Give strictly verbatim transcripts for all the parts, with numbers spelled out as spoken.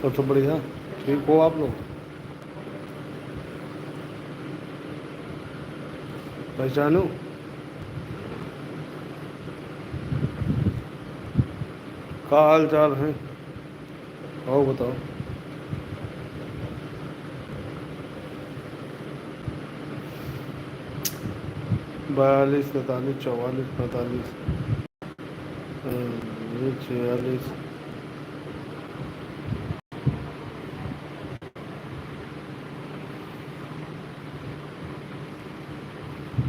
और सब बढ़िया, ठीक हो आप लोग? पहचानो, का हाल चाल है? आओ बताओ। बयालीस, तैंतालीस, चौवालीस, पैंतालीस, अ, छियालीस।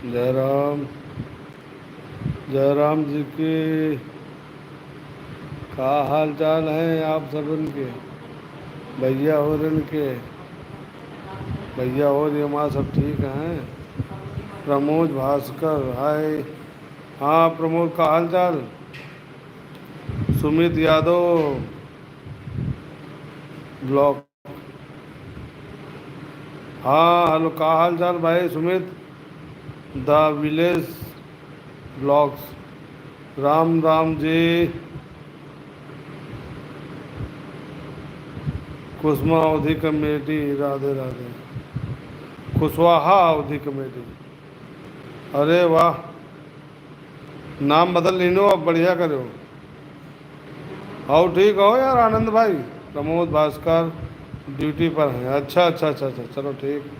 जयराम, जयराम जी की का हाल चाल है आप सबन के? भैया होरन के, भैया होर ये माँ सब ठीक हैं? प्रमोद भास्कर, हाय। हाँ प्रमोद, का हाल चाल? सुमित यादव ब्लॉग। हाँ, हेलो, का हाल चाल भाई Sumit? The Village Vlogs, Ram Ram ji. Kusuma Awadhi committee, Radhe Radhe. Kushwaha Awadhi committee, अरे वाह, नाम बदल लीनो, अब बढ़िया करो। और ठीक हो यार आनंद भाई? प्रमोद भास्कर ड्यूटी पर हैं। अच्छा, अच्छा, अच्छा, अच्छा, चलो ठीक।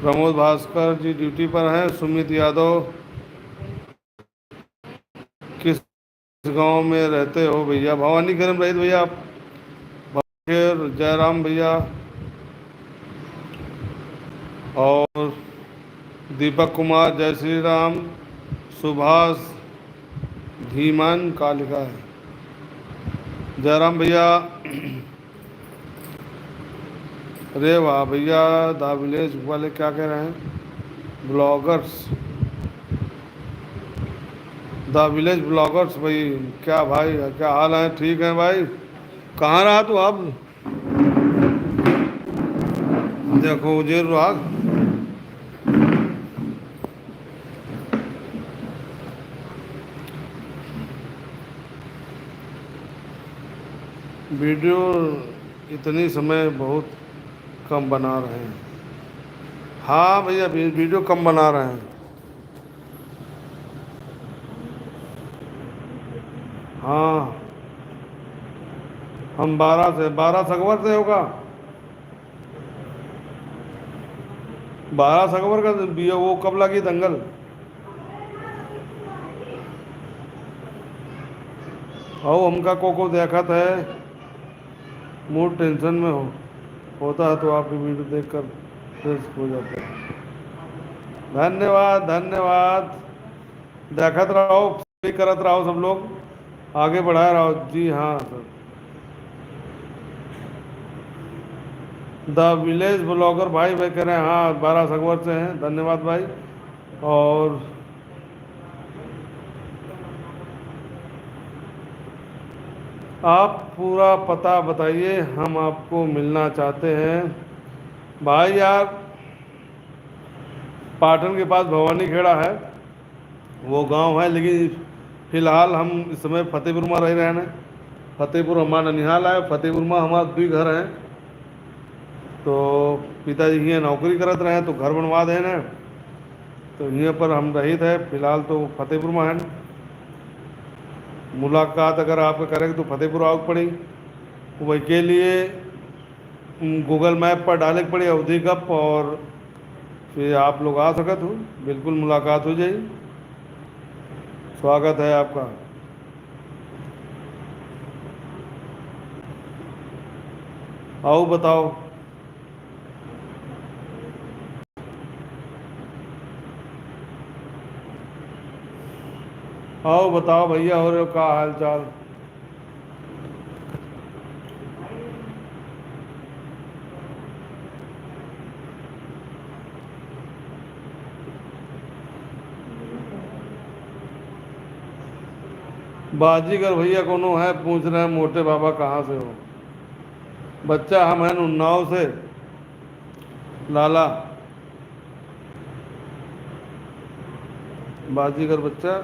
प्रमोद भास्कर जी ड्यूटी पर हैं। सुमित यादव, किस गांव में रहते हो भैया? भवानी खेर में रहित भैया आप। भवानी खेर, जयराम भैया और दीपक कुमार, जय श्री राम, सुभाष धीमान का लिखा है। जयराम भैया, अरे वाह भैया, The Village वाले क्या कह रहे हैं? ब्लॉगर्स, The Village Vloggers भाई, क्या भाई, क्या हाल है? ठीक है भाई, कहाँ रहा तू अब? देखो उजेर राग। वीडियो इतनी समय बहुत कम बना रहे हैं। हाँ भैया, वी-, वीडियो कम बना रहे हैं। हाँ, हम बारह से, बारह सगवर से होगा। बारह सगवर का बिया, वो कब लगी दंगल? आओ, हमका को को देखत है, मूड टेंशन में हो, होता है तो आपकी वीडियो देखकर फ्रेश हो जाता है। धन्यवाद, धन्यवाद। देखत रहो, भी करत रहो सब लोग, आगे बढ़ाए रहो। जी हाँ सर, The Village Vlogger भाई, भाई कह रहे हैं, हाँ, बारह सगवर से हैं, धन्यवाद भाई। और आप पूरा पता बताइए, हम आपको मिलना चाहते हैं। भाई यार, पाटन के पास भवानी खेड़ा है, वो गांव है, लेकिन फिलहाल हम इस समय फतेहपुर में रह रहे हैं। फतेहपुर हमारा ननिहाल है, फतेहपुर में हमारा दुई घर हैं। तो पिताजी हियाँ नौकरी करत रहे, तो घर बनवा देन, तो हियाँ पर हम रहित है। फिलहाल तो फतेहपुर में हैं। मुलाकात अगर आपके करें तो फतेहपुर आवे के पड़ी। वही के लिए Google Map पर डाले के पड़ी अवधी गप, और फिर आप लोग आ सकत हो, बिल्कुल मुलाकात हो जाई। स्वागत है आपका। आओ बताओ, आओ बताओ भैया, हो रहे हो, का हाल चाल? बाजीगर भैया कोनो है, पूछ रहे हैं, मोटे बाबा कहाँ से हो? बच्चा हम हैं उन्नाव से, लाला। बाजीगर बच्चा।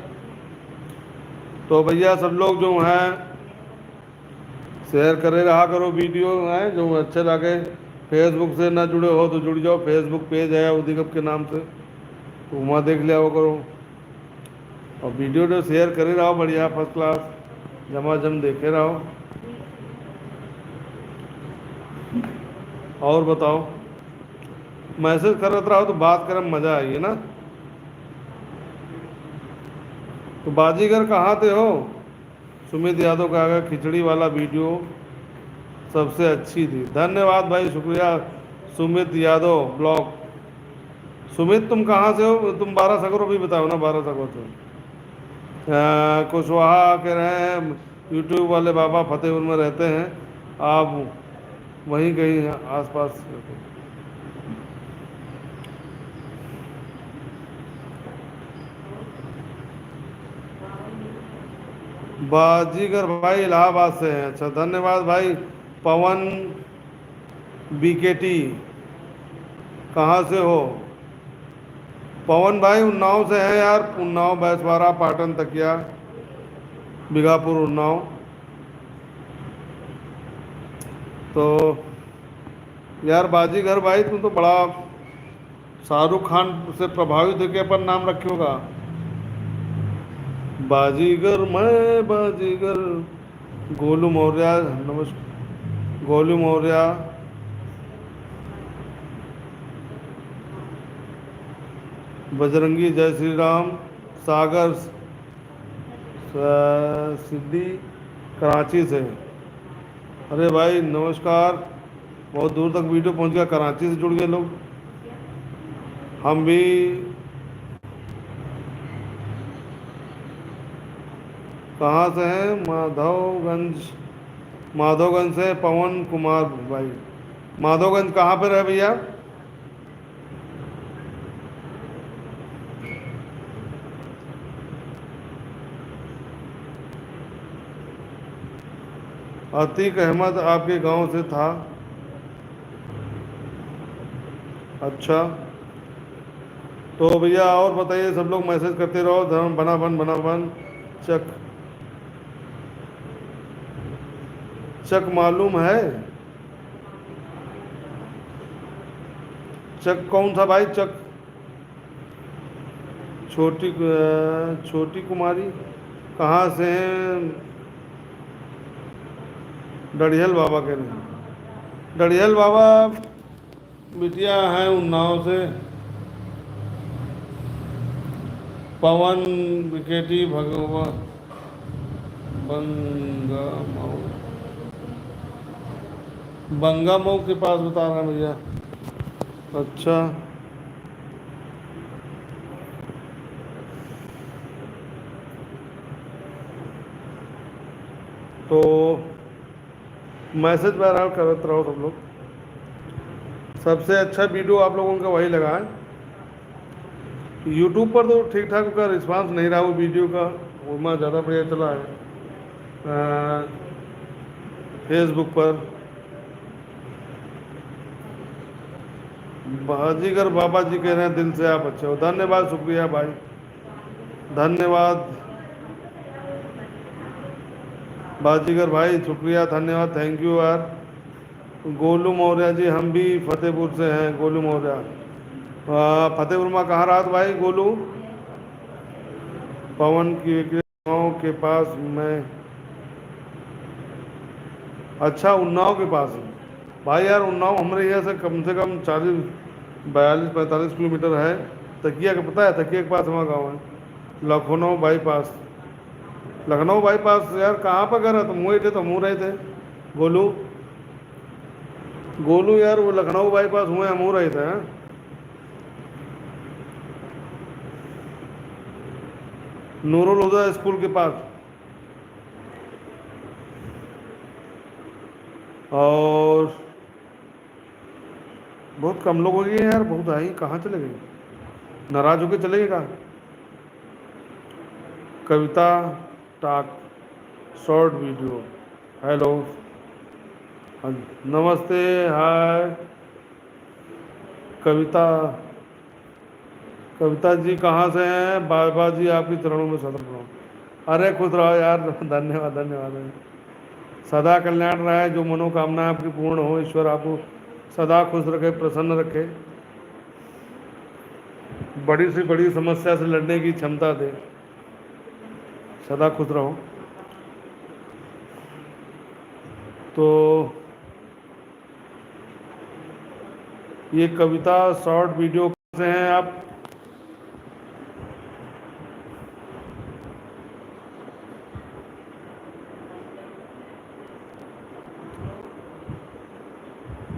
तो भैया सब लोग जो हैं, share करे रहा करो video, हैं, जो अच्छे लागे। Facebook से ना जुड़े हो तो जुड़ जाओ, Facebook page है उदिगप के नाम से, तो वहाँ देख लिया वो करो। और video तो share करे रहो, बढ़िया first class, जमाजम देखे रहो। और बताओ, message करत रहो तो बात करे में मजा आई है ना। तो बाजीगर कहाँ थे हो? सुमित यादव का आगे खिचड़ी वाला video सबसे अच्छी थी। धन्यवाद भाई, शुक्रिया सुमित यादव blog। सुमित, तुम कहाँ से हो? तुम बारह सगरो भी बताओ ना, बारह सगरो से। अ, कुशवाहा के रहे हैं, YouTube वाले बाबा फतेहपुर में रहते हैं, आप वहीं कहीं आसपास। बाजीगर भाई इलाहाबाद से हैं। अच्छा, धन्यवाद भाई। पवन बीकेटी, कहाँ से हो? पवन भाई उन्नाव से है यार, उन्नाव, बैसवारा, पाटन, तकिया, बिगापुर, उन्नाव। तो यार बाजीगर भाई, तुम तो बड़ा शाहरुख खान से प्रभावित होके अपन नाम रखे होगा। बाजीगर मैं बाजीगर। गोलू मौर्य, नमस्कार। गोलू मौर्य, बजरंगी, जय श्री राम, सागर, स-, सिद्धि, कराची से। अरे भाई नमस्कार, बहुत दूर तक video पहुँच गया, कराची से जुड़ गए लोग। हम भी कहाँ से हैं? माधवगंज, माधवगंज से पवन कुमार भाई। माधवगंज कहाँ पे रहे भैया? अतीक अहमद आपके गांव से था। अच्छा, तो भैया और बताइए, सब लोग message करते रहो। धर्म बना बन, बना बन, चक, चक मालूम है? चक कौन था भाई? चक छोटी, अ, छोटी कुमारी कहाँ से हैं? डढ़ियल बाबा के नहीं। डढ़ियल बाबा बिटिया हैं उन्नाव से। पवन विकेटी भगवा बंगा मऊ, बंगा मऊ के पास बता रहे हैं भैया। अच्छा, तो message बहरहाल करत रहो सब लोग। सबसे अच्छा video आप लोगों का वही लगा है। YouTube पर तो ठीक ठाक उसका response नहीं रहा वो video का, वो में ज़्यादा बढ़िया चला है। अ, Facebook पर बाजीगर बाबा जी कह रहे हैं, "दिल से आप अच्छे हो।" धन्यवाद, शुक्रिया भाई, धन्यवाद। बाजीगर भाई, शुक्रिया, धन्यवाद, thank you यार। गोलू मौर्य जी, हम भी फतेहपुर से हैं, गोलू मौर्य। आ, फतेहपुर में कहाँ रहत भाई गोलू? पवन की गाँव के पास में। अच्छा, उन्नाव के पास में। भाई यार, उन्नाव हमरे यहाँ से कम से कम चालीस, बयालीस, पैंतालीस किलोमीटर है। तकिया के पता है, तकिया के पास हमारा गाँव है, लखनऊ bypass। लखनऊ bypass यार, कहाँ पर घर है? तुम वही थे, तो हम रहे थे। गोलू, गोलू यार, वो लखनऊ bypass हुए हम रहे थे, हैं? नूरुल हुदा स्कूल के पास। और बहुत कम लोग हो गए यार, बहुत आई, कहाँ चले गए? नाराज होके चले गए का? कविता टाक short video। Hello, हाँ, नमस्ते, hi। कविता, कविता जी कहाँ से हैं? बाबा जी आपके चरणों में सदा प्रणाम। अरे खुश रहो यार, धन्यवाद, धन्यवाद। सदा कल्याण रहे, जो मनोकामना आपकी पूर्ण हो, ईश्वर आपको सदा खुश रखे, प्रसन्न रखे, बड़ी से बड़ी समस्या से लड़ने की क्षमता दे, सदा खुश रहो। तो ये कविता short video से हैं आप।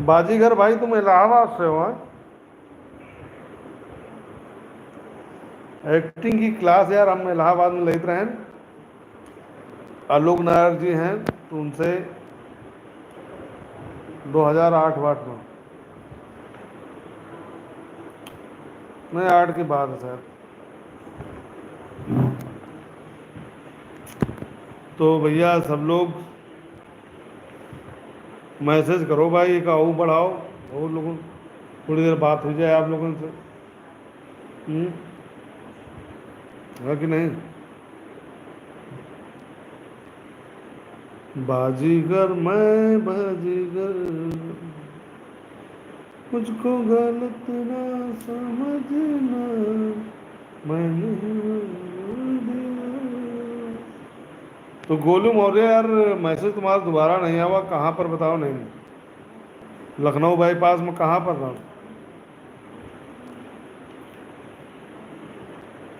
बाजीगर भाई, तुम इलाहाबाद से हो, हाँ? Acting की class यार हम इलाहाबाद में लेत रहेन। आलोक नायर जी हैं, तो उनसे दो हज़ार आठ वाट में, नहीं, आठ के बाद है शायद। तो भैया, सब लोग message करो भाई, एक आऊ बढ़ाओ, और लोगों, थोड़ी देर बात हो जाए आप लोगों से। हम्म? है कि नहीं? बाजीगर मैं बाजीगर, मुझको गलत ना समझना, मैं नहीं हूँ दिलवा। तो गोलू मौर्य यार, message तुम्हारा दोबारा नहीं आवा, कहाँ पर बताओ? नहीं, लखनऊ बाईपास में कहाँ पर रहो?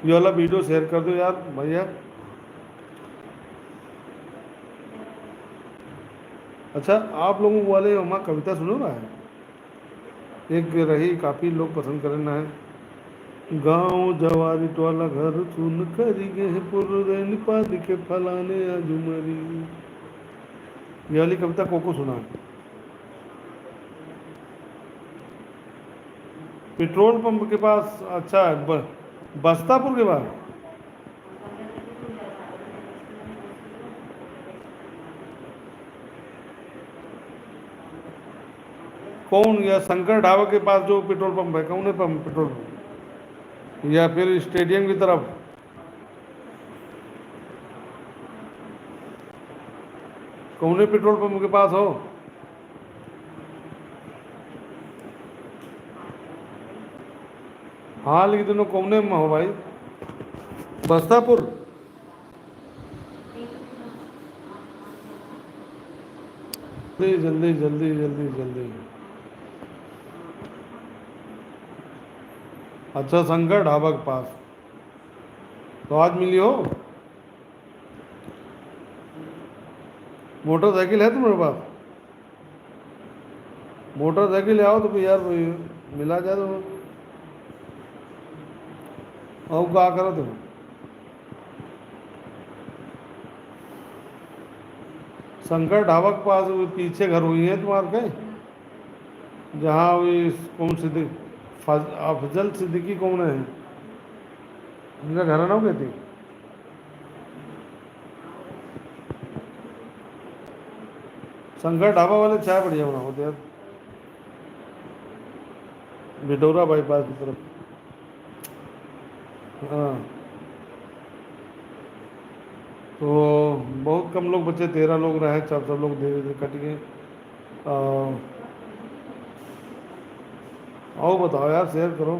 ये वाला video share कर दो यार भैया। अच्छा, आप लोगों वाले वहाँ कविता सुनो ना, एक रही, काफी लोग पसंद करे ना है। गाँव जवारी टोला घर सुन करी गए पुरैन पाद के फलाने आजु मरी। ये वाली कविता को को सुना है? पेट्रोल पंप के पास, अच्छा, ब-, बस्तापुर के पास। कौन, या शंकर ढाबा के पास जो पेट्रोल पंप है, कौन है पंप, पेट्रोल पंप? या फिर स्टेडियम की तरफ? कौने पेट्रोल पंप के पास हो? हाँ, लेकिन दोनों कौने में हो भाई? बस्तापुर। जल्दी, जल्दी, जल्दी, जल्दी, जल्दी। अच्छा, शंकर ढाबा के पास। तो आज मिली हो? मोटरसाइकिल है तुम्हारे पास? मोटरसाइकिल आओ तो फिर यार, वही मिला जाए तो। और का करत हो? शंकर ढाबा के पास वो पीछे घर हुई है तुम्हारे के, जहाँ वो कौन सिद्दीकी, फज-, अफजल सिद्दीकी कौन है, उनका घर है ना, वो कहती। शंकर ढाबा वाले चाय बढ़िया बनावत यार, बिटौरा बाईपास की तरफ। हाँ, तो बहुत कम लोग बचे, तेरह लोग रहे, सब, सब लोग धीरे धीरे कट गए। आ, आओ बताओ यार, share करो,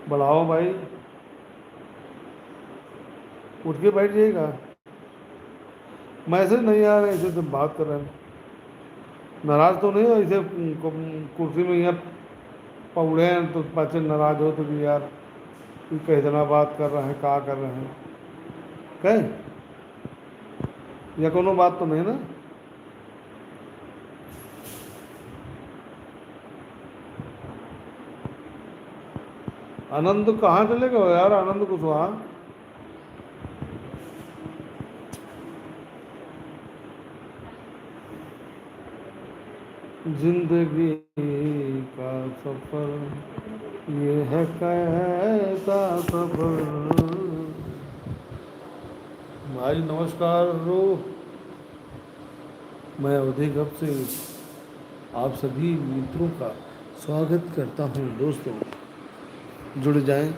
बढ़ाओ भाई, उठ के बैठ जाइएगा। Message नहीं आ रहे, ऐसे तो बात कर रहे हैं। नाराज तो नहीं हो, ऐसे कु-, कुर्सी में यहाँ पौड़े हैं तो पाछे नाराज हो तो भी यार, ये कह देना बात कर रहे हैं, का कर रहे हैं, कहे या कोनो बात तो नहीं ना? आनंद कहाँ चले गए यार, आनंद कुशवाहा? जिंदगी का सफर, ये है कैसा सफर। भाई नमस्कार रो, मैं अवधी गप से आप सभी मित्रों का स्वागत करता हूँ। दोस्तों, जुड़ जाएं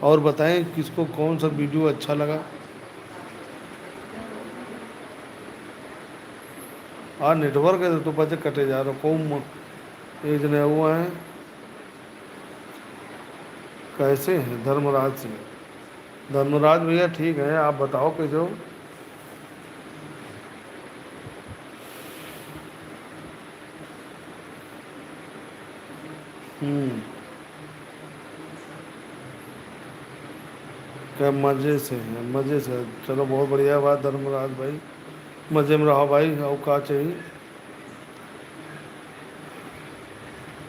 और बताएं किसको कौन सा video अच्छा लगा। आ network है तो पाछे कटे जा रहा, कौन म-, एक जने हुआ है। कैसे हैं धर्मराज सिंह? धर्मराज भैया ठीक है, आप बताओ कैसे हो? हम्म। क्या मजे से है, मजे से। चलो, बहुत बढ़िया बात धर्मराज भाई, मजे में रहो भाई, और का चाहिए।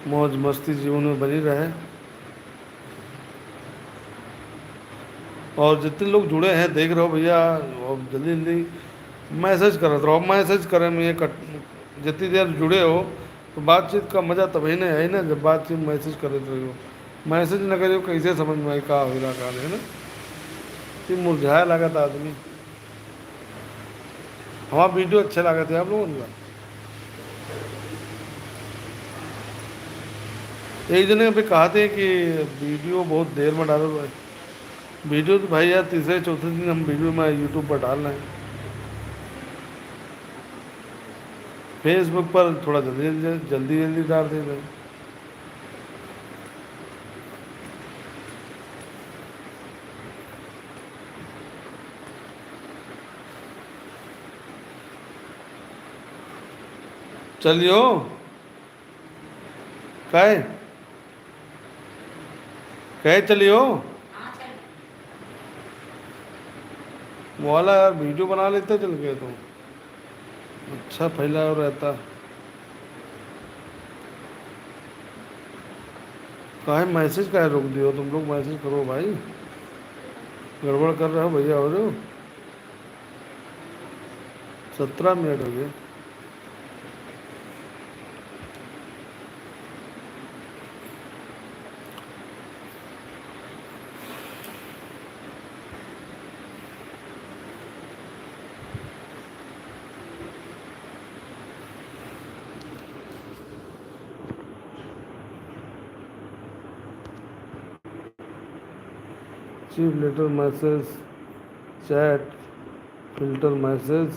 मौज मस्ती जीवन में बनी रहे। और जितने लोग जुड़े हैं, देख रहे हो भैया, और जल्दी जल्दी message करत रहो। Message करे में ये कट, जितनी देर जुड़े हो, तो बातचीत का मजा तभी नहीं है ना, जब बातचीत message करत रहो। Message न करियो, कैसे समझ में आई का हो रहा, का नहीं, है ना? कि मुरझाए लागत आदमी। हमारा video अच्छा लागत है आप लोगों का। एक जने पे कहा थे कि video बहुत देर में डालो भाई। Video तो भाई यार तीसरे चौथे दिन हम video में YouTube पर डाल रहे हैं। Facebook पर थोड़ा जल्दी, जल्दी, जल्दी, जल्दी डाल देते हैं। चलियो, काय? काय चलियो? वो वाला यार video बना लेते चल के तो। अच्छा फैलाव रहता। काहे message काहे रोक दियो तुम लोग? Message करो भाई, गड़बड़ कर रहे हो भैया, हो रहे हो। सत्रह मिनट हो गए। Receive letter, message, chat, filter message,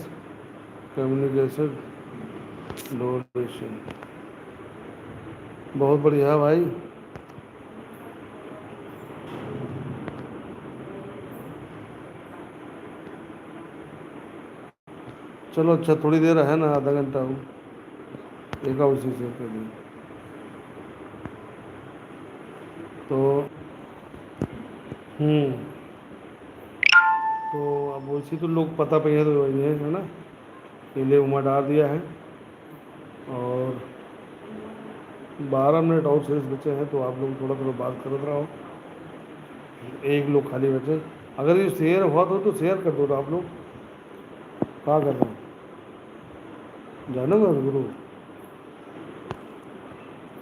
communication, duration। बहुत बढ़िया भाई। चलो अच्छा, थोड़ी देर है ना, आधा घंटा हो, एक और उसी से कर दें। तो, हम्म, तो अब वैसे तो लोग पता पे है, तो वही है, है ना, ये ले उमा डाल दिया है। और बारह मिनट और शेष बचे हैं, तो आप लोग थोड़ा, थोड़ा बात करत रहो। एक लोग खाली बचे, अगर ये share हुआ तो, तो share कर दो आप लोग। का कर रहे हो? जानो ना गुरु,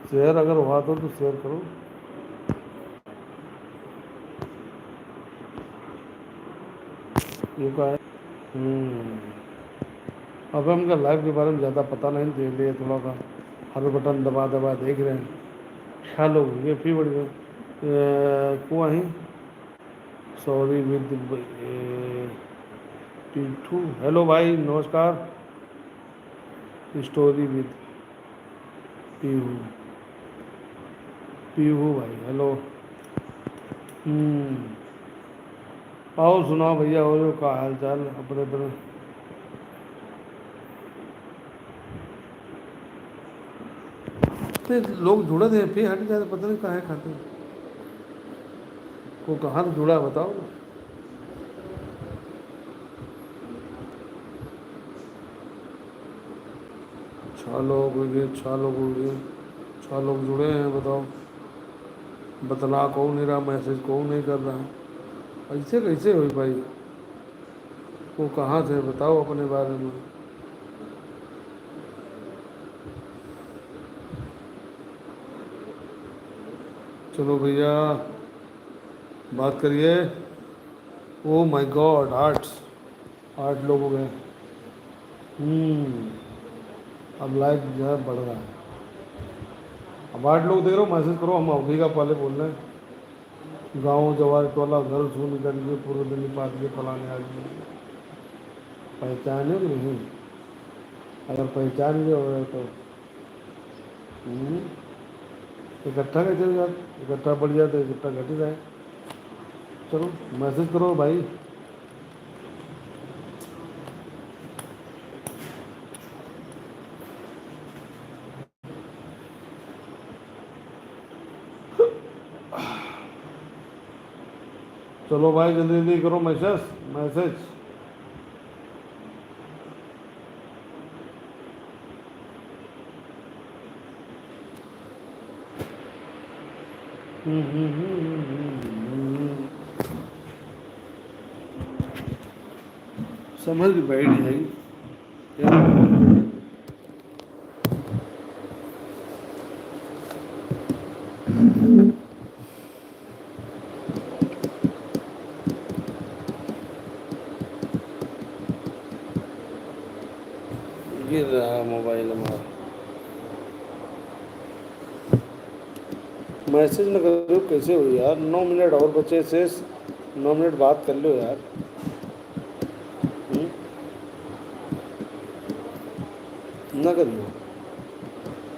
share अगर हुआ तो, तो share करो। ये का है? हम्म। अब हमका live के बारे में ज़्यादा पता नहीं, देख लिए थोड़ा सा हर बटन दबा दबा देख रहे हैं। छह लोग होंगे, फिर बढ़ गए। ए, को आई? Story with, ए, पीठू। Hello भाई, नमस्कार। Story with पीहू, पीहू भाई, hello। हम्म, आओ सुनाओ भैया, हो जो का हाल चाल अपने अपने? ते लोग जुड़त हैं, फिर हट जाते, पता नहीं काहे खातिर। को कहाँ से जुड़ा है, बताओ ना। छह लोग हो गए, छह लोग हो गए, छह लोग जुड़े हैं, बताओ। बतला कौन नहीं रहा, message कौन नहीं कर रहा है, ऐसे कैसे होई भाई? वो कहाँ से, बताओ अपने बारे में। चलो भैया, बात करिए। Oh my God, आठ, आठ लोग हो गए। हम्म, अब live जो है बढ़ रहा है। अब आठ लोग देख रहे हो, message करो, हम अवधी का पहले बोल रहे हैं। गाँव, जवार, टोला, घर सून करके पूरे दिन पाट के फलाने आदमी पहचाने कि नहीं? अगर पहचान गए हो तो, हम्म, इकट्ठा कैसे हो यार? इकट्ठा बढ़ जाए तो इकट्ठा घट ही जाए। चलो, मैसेज करो भाई। चलो भाई, जल्दी जल्दी करो मैसेज, मैसेज। हम्म, हम्म, हम्म, हम्म, हम्म, हम्म। समझ बैठ जाई। गिर रहा मोबाइल हमारा। मैसेज न करो, कैसे हो यार? नौ मिनट और बचे शेष, नौ मिनट बात कर लो यार। हम्म? ना करियो,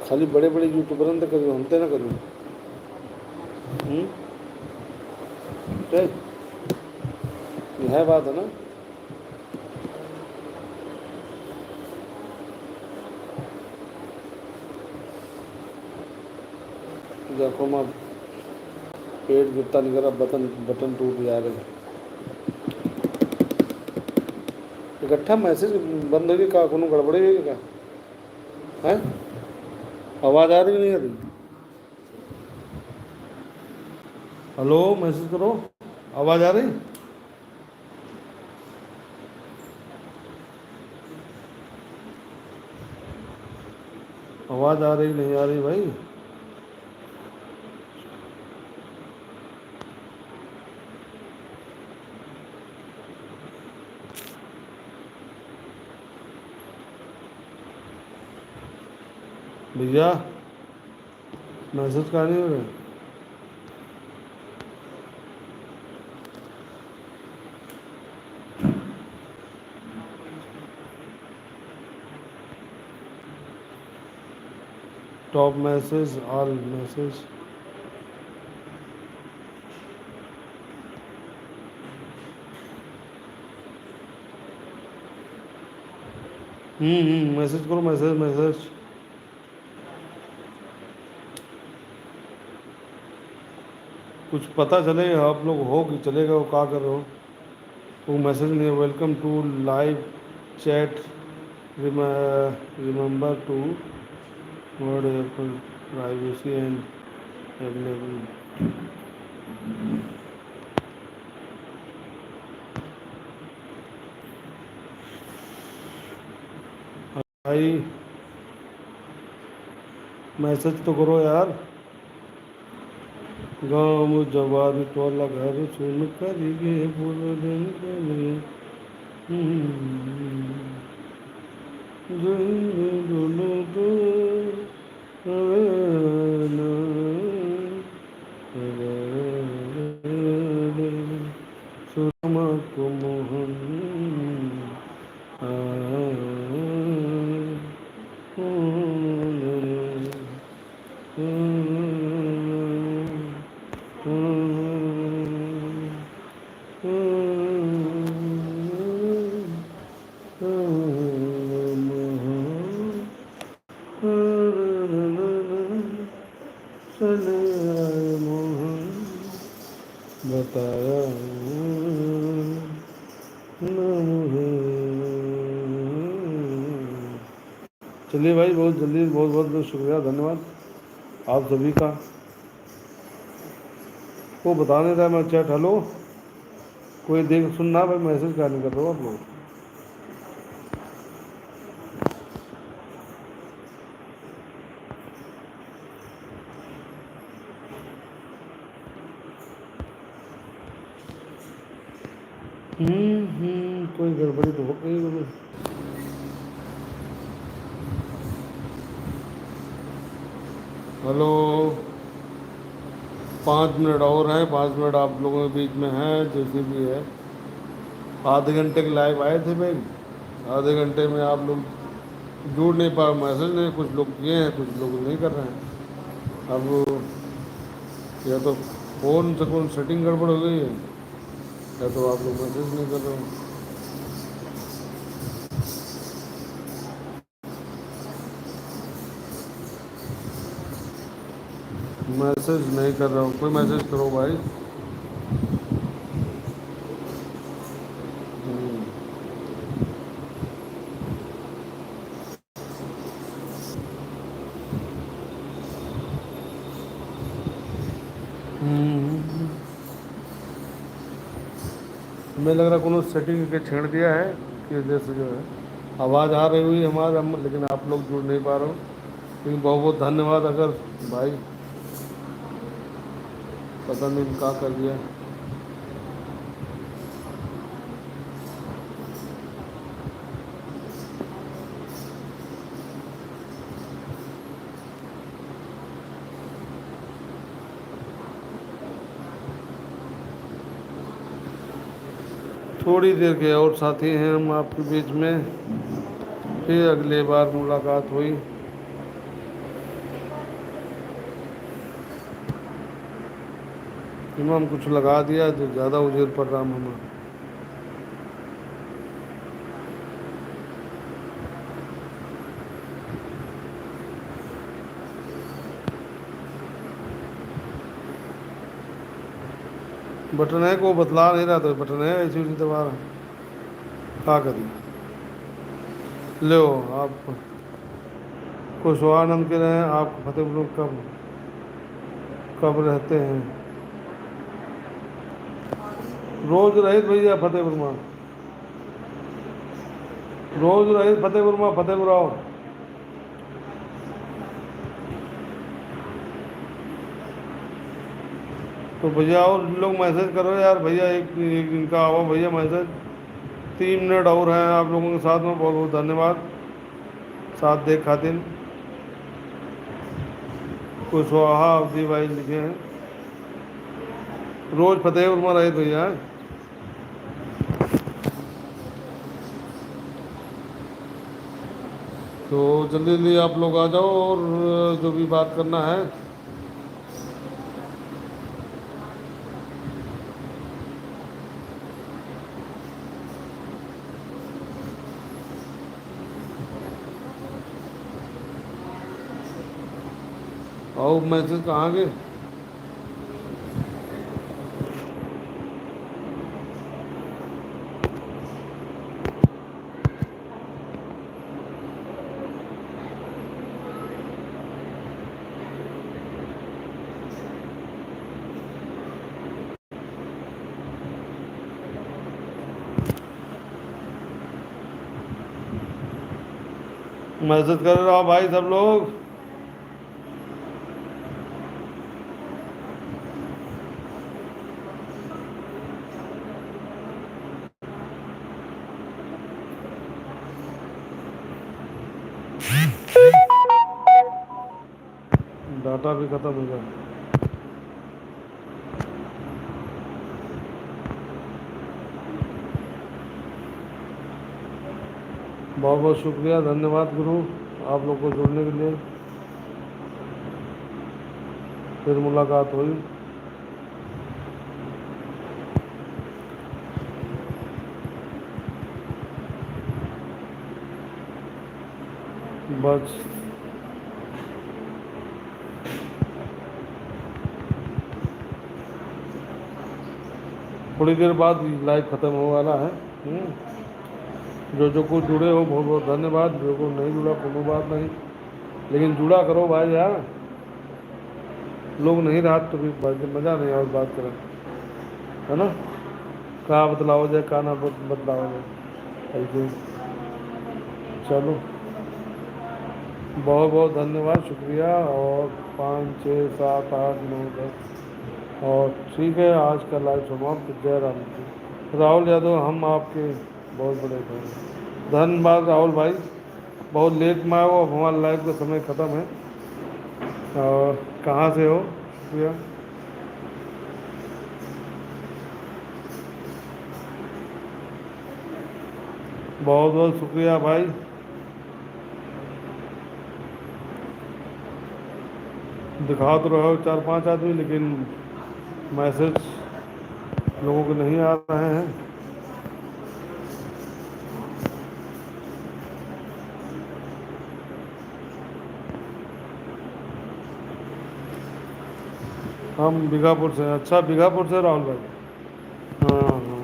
खाली बड़े बड़े यूट्यूबरन ते करियो, हमते ना करियो। हम्म? ठीक? यह बात है ना। देखो माँ, पेट जुत्ता निकला, बटन, बटन टूट जा रहे। इकट्ठा मैसेज बंद होगी का? कोनो गड़बड़ी होगी का? हैं? आवाज आ रही नहीं आ रही? हेलो, मैसेज करो, आवाज आ रही? आवाज आ रही, नहीं आ रही भाई? भैया, मैसेज का नहीं हो रहा? Top message, all message। हम्म, हम्म, मैसेज करो, मैसेज, मैसेज। कुछ पता चले आप लोग हो कि चले गए हो, का कर रहे हो? वो मैसेज नहीं है। Welcome to live chat, remember to word privacy and available। भाई, मैसेज तो करो यार। गाँव जवार टोला घर सुन करिगे बोलन करिगे। हम्म। जय डोलो दो, सुरमा को मोहन। चले आए मोहन, बताया ना मुझे। चलिए भाई, बहुत जल्दी, बहुत, बहुत, बहुत शुक्रिया, धन्यवाद आप सभी का। वो बता नहीं रहा मैं चैट, हेलो, कोई देख सुन ना भाई, मैसेज क्या नहीं कर रहे हो आप लोग? हम्म, हम्म, कोई गड़बड़ी तो हो गई होगी। हेलो, पाँच मिनट और हैं, पाँच मिनट आप लोगों के बीच में हैं, जैसे भी है। आधे घंटे के लाइव आए थे भाई, आधे घंटे में आप लोग जुड़ नहीं पा, मैसेज नहीं, कुछ लोग किए हैं, कुछ लोग नहीं कर रहे हैं। अब या तो फ़ोन से कौन सेटिंग गड़बड़ हो गई है, या तो आप लोग मैसेज नहीं कर रहे हो। मैसेज नहीं कर रहा हूँ, कोई मैसेज करो भाई। हम्म। हम्म। हमें लग रहा कोनो सेटिंग के छेड़ दिया है, इसकी वजह से जो है आवाज़ आ रही हुई हमारे, हम, लेकिन आप लोग जुड़ नहीं पा रहे हो। लेकिन बहुत बहुत धन्यवाद। अगर भाई पता नहीं क्या कर दिया। थोड़ी देर के और साथी हैं हम आपके बीच में, फिर अगले बार मुलाकात हुई। इमाम कुछ लगा दिया जो ज़्यादा उजेर पड़ रहा मामा। बटन है, को बतला नहीं रहा था, बटन है, ऐसी उसी दबा रहा। का करी? लो, आप कुशवाहा आनंद के रहे, आप फतेहपुर में कब, कब रहते हैं? रोज रहित भैया फतेहपुर में, रोज रहित फतेहपुर में, फतेहपुर आओ। तो भैया और लोग मैसेज करो यार, भैया एक, एक दिन का आओ भैया मैसेज। तीन मिनट और हैं आप लोगों के साथ में, बहुत बहुत धन्यवाद साथ दे खातिर। कुशवाहा अवधी भाई लिखे हैं, रोज फतेहपुर में रहित भैया। तो जल्दी जल्दी आप लोग आ जाओ और जो भी बात करना है। आओ, मैसेज कहाँ गए? मैसेज कर रहा हूँ भाई सब लोग। डाटा भी खतम हो गया। बहुत बहुत शुक्रिया, धन्यवाद गुरु, आप लोग को जुड़ने के लिए। फिर मुलाकात हुई। बस थोड़ी देर बाद लाइव खत्म होने वाला है। हम्म। जो जो कुछ जुड़े हो, बहुत बहुत धन्यवाद। जो को नहीं जुड़ा, कोनो बात नहीं, लेकिन जुड़ा करो भाई यार। लोग नहीं रहत तो फिर बात, मजा नहीं आवे बात करे, है ना? का बतलावा जाए, का ना बत-, बतलावा जाए, ऐसे। चलो, बहुत बहुत धन्यवाद, शुक्रिया। और पाँच, छः, सात, आठ, नौ, दस, और ठीक है, आज का लाइव समाप्त। जय राम जी। राहुल यादव, हम आपके बहुत बड़े fan। धन्यवाद राहुल भाई, बहुत लेट में आए हो, अब हमारा लाइव का समय ख़त्म है। और कहाँ से हो भैया? बहुत बहुत शुक्रिया भाई। दिखा तो रहे हो चार पांच आदमी, लेकिन मैसेज लोगों के नहीं आ रहे हैं। हम बीघापुर से। अच्छा, बीघापुर से राहुल भाई। हाँ, हाँ।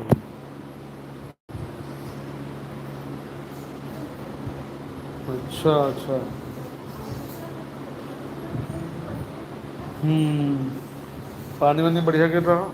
अच्छा, अच्छा। हम्म, पानी वानी बढ़िया गिर रहा।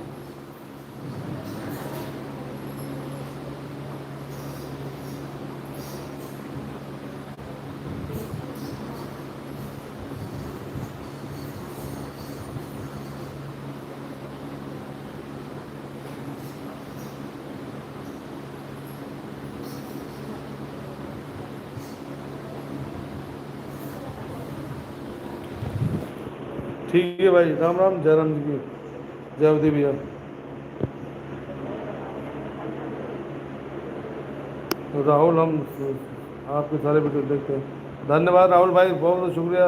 ठीक है भाई, राम राम, जय राम जी की, जय अवधी भैया। राहुल, हम आपके सारे वीडियो देखते हैं। धन्यवाद राहुल भाई, बहुत बहुत शुक्रिया।